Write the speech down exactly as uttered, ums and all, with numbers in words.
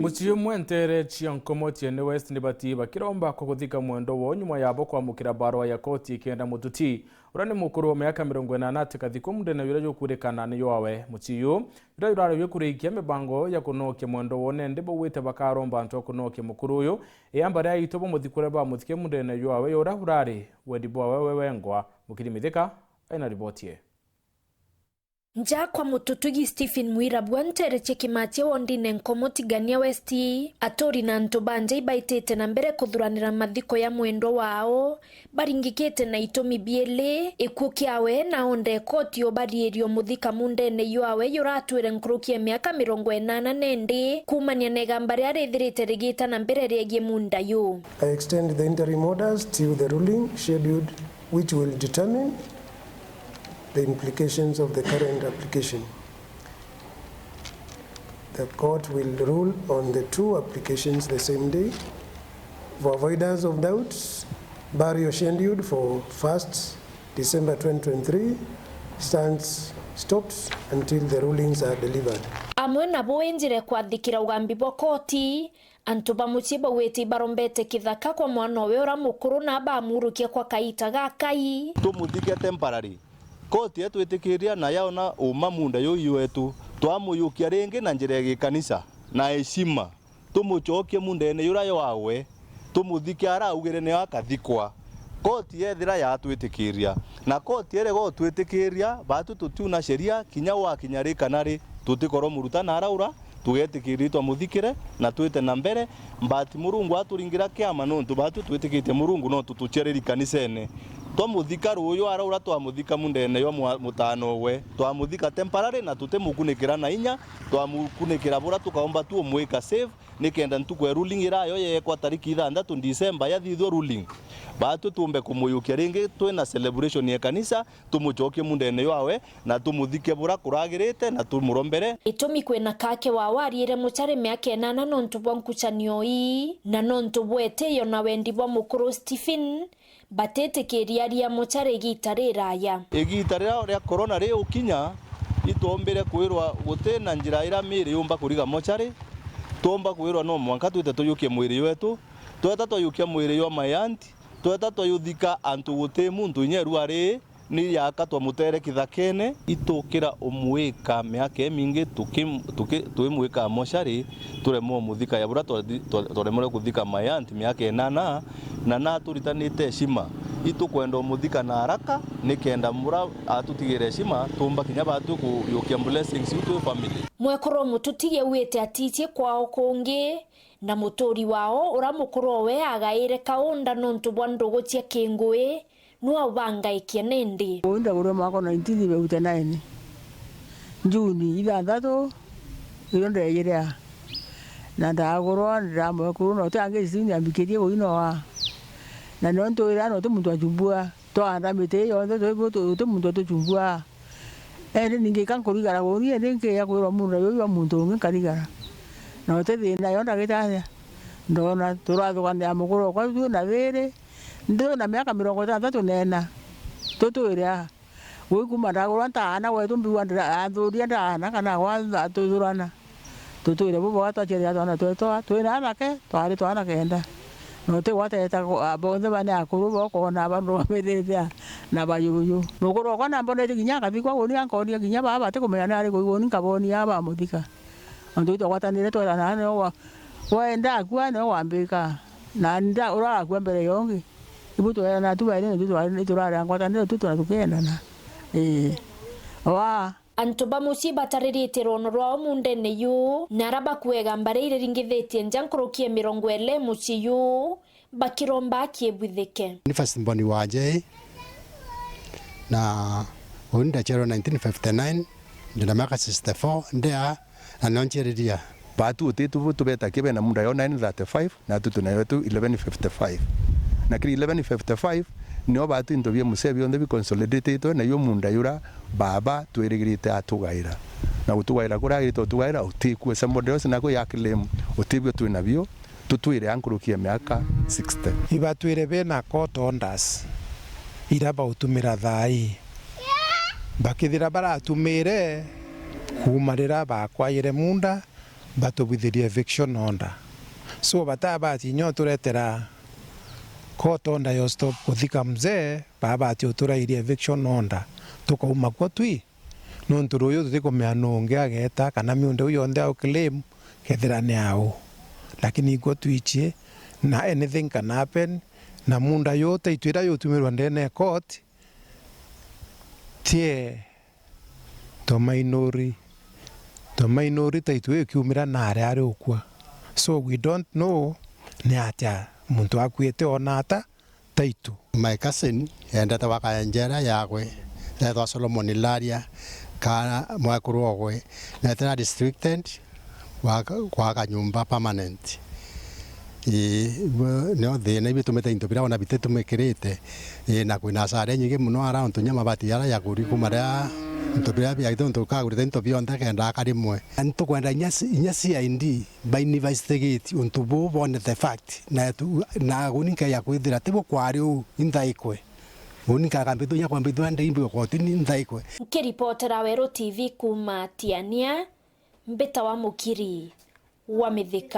Mucii umwe nteere cia Nkomo Tiene West ni bati bakiromba kwa kuthika mwendwa wao nyuma yabo kwamukira barua ya koti ikenda mututi uria ni mukuru wa miaka mirongo inana atikathikwa mundene juria jukwirikana ni jwawe. Mucii uyu juria jurari jukurikia mibango ya kunokia mwendwa wao, nandi baugite bakaromba antu a kunokia mukuru uyu, iamba ria aitwa bamuthikure bamuthike mundene jwawe juria urari wendi bwawe we wengwa. Mukiri Mithika aina riboti ii. Nja kwa mututugi Stephen Mwirabua nteere cia Kimachi wondine Nkomo Tigania West, aturi na antu ba nja ibaitite na mbere kuthuranira mathiko ya mwendwa wao, baringikite na itumi biiri, ikuu kiawe na onde koti ubariirio muthika mundene jwawe juratwire nkuruki ya miaka mirongo inana nandi kuumania na igamba riria rithirite rigita na mbere riegie munda yu. I extend the interim orders till the ruling scheduled, which will determine the implications of the current application. The court will rule on the two applications the same day. For avoidance of doubts, burial scheduled for first December twenty twenty-three stands, stops until the rulings are delivered. Amwe nabo injire kwathikira ugambi bwa koti, antu ba mucii baugite ibarombete kithaka kwa mwana owe uria mukuru na bamurukia kwa kaita gakai. Tumuthike temporary. Koti yatwitikiria na yaona uma munda juju wetu, twamuyukia ringi na njira ya gikanisa na heshima, tumucokie mundene juria jwawe, tumuthike aria augire nio akathikwa. Koti yethira yatwitikiria, na koti irega utwitikiria, batu tutiuna sheria, kinya gwakinya ri kana ri, tutikorwo murutana araura, tugetikiria twamuthikire na twite na mbere. But Murungu aturingira kiama, nontu batu twitikitie Murungu no tutucereri kanisene. Twamuthika ruuju ara uria twamuthika mundene jwa mwa-, mutano we, twamuthika temporary na tutimukunikira na inya, twamukunikira buria tukaumba tu umwika safe, nikenda ntuku ya ruling irayo yekwa tariki ithanthatu December yathithua ruling, batu tuumbe kumuyukia ringi twina celebration ya kanisa, tumucokie mundene jwawe na tumuthike buria kuragirite na tumurombere. Itumi kwina kake wao ariire mucari miaka inana nontu bwa nkucanio ii, na nontu bwa itiio na wendi bwa mukuru Stephen, batitikiria aria mucari igita riraya. Igita riria ria corona rigukinya, itwombire kwirwa guti na njira iria miiri yumba kuriga mucari, twomba kwirwa no mwanka twite tuyukie mwiri jwetu, tweta twayukia mwiri jwa my aunt, tweta twajuthika antu guti muntu inya irua rii, ni yaka twamutere kithakene. Itukira umwika miaka imingi tuki-, tuki-, twimwika mochari, turemwe umuthika ya buria twa-, twa-, twaremerwe kuthika my aunt miaka inana, na naturitanite heshima. Itukwenda umuthika na haraka, nikenda buria atutigire heshima, tumba kinya batu kujukia blessings iu twi family. Mwekuru mututige wite atitie kwao kungi, na muturi wao uria mukuru owe agaire kaunda nontu bwa ndugu cia kingui, nwa ubangaikia nindi. Uu ndagurwe mwaka nineteen fifty nine, June ithanthatu, irio ndeejirea. Na ndagurwa ndiramwekuru, na uti angi June ambikirie guinoa. Na nio ntwira na uti muntu achumbua. Twaanda miti ii yonthe twi-, twi-, uti muntu atuchumbua. Indi ningi ka nkurigara uuni, indi nkiija kwirwa munda juju jwa muntu ungi nkarigara. Na uti thina yo ndagitari. Ndona turathuganira mukuru okwa twi na thiiri, ndi na miaka mirongo itantatu na ina, tutwire aa. Ui kuuma ndagurwa ntaana gwetu mbigua ndira-, anthuria ndaana kana agwa atuthurana. Tutwire buboga twaciarira twana twetu aa, twina anake, twari twana kenda. Na uti gwateta ku-, a, bonthe bane akuru bokona bandu bamirite aa na bajuju. Mukuru okwa nambonetie kinya akathikwa uuni, ankonia kinya baa batikumenya ni ari kuigua uuni nkabonia aa bamuthika. Nontu itwagwatanire twerana nio wa-, wenda akua nio wambika. Na nda-, uria akua mbere yongi. Ibu twerana tu bairi nitu twari, niturari ngwatanire tu tuna tukiendana. Ii. Wa. Antu ba mucii bataririte rwono rwao mundene yu, na ara bakuega mbare iria iringithitie nja nkuruki ya mirongo iri mucii yu, bakiromba aki ibwithike. Ni first born wanje, na uni ndaciarwa nineteen fifty-nine, ndina miaka sixty-four, ndia na nio nciariria. Batu utitu bu tubeta kibe na munda yo nine thirty-five, na tutu nayo tu eleven fifty-five. Na kiri eleven fifty-five, nio batu into bia musee bionthe bi consolidatitwe, na yo munda yura baba twirigirite atugaira. Na gutugaira kuria agirite utugaira, utikue somebody else nako ya claim, utibio twi nabio, tutwire a nkuruki ya miaka sixty. Ibatwire bena court orders ira bautumira thaa ii. Bakithira baratumire kuuma rira bakwaire munda, Batubwithirie eviction order. So, batabati inya uturetera court order ya stop kuthika mzee, babati uturairia eviction order. Tukauma kwo twi, nontu ruyu tutikumenya nuu ungi ageta kana miunda iu yonthe au claim kethira ni au. Lakini ikwo twichie, na anything can happen, na munda yu taitu iria yutumirwa ndene ya court, tie Tumainuri, Tumainuri taitu ikiumira nari ari ukua. So we don't know ni atia muntu akuite ona ata taitu. My cousin endete gwaka njera yagwe, etwa Solomon Laria, kana mwekuru ogwe, netera restricted gwaka, gwaka nyumba permanent. Ii, bo, nio thina iu bitumite into biria wona bititumikirite. Ii, na kwina asara inyingi mono around tunya mabati jaria jaguri kuma riria into biria biaite untu kagurite into bionthe kenda aka rimwe. Na nitukwenda inya C-, inya C I D ba investigate untu buu bone the fact. Na tu, na uni nkeja kwithira tibu kwari uu, inthaikwe. Uni nkagambithua inya kwambithua ndi imbigwe kotini, inthaikwe. Nkiripotera Weru T V kuuma Tiania, mbita wa Mukiri wa Mithika.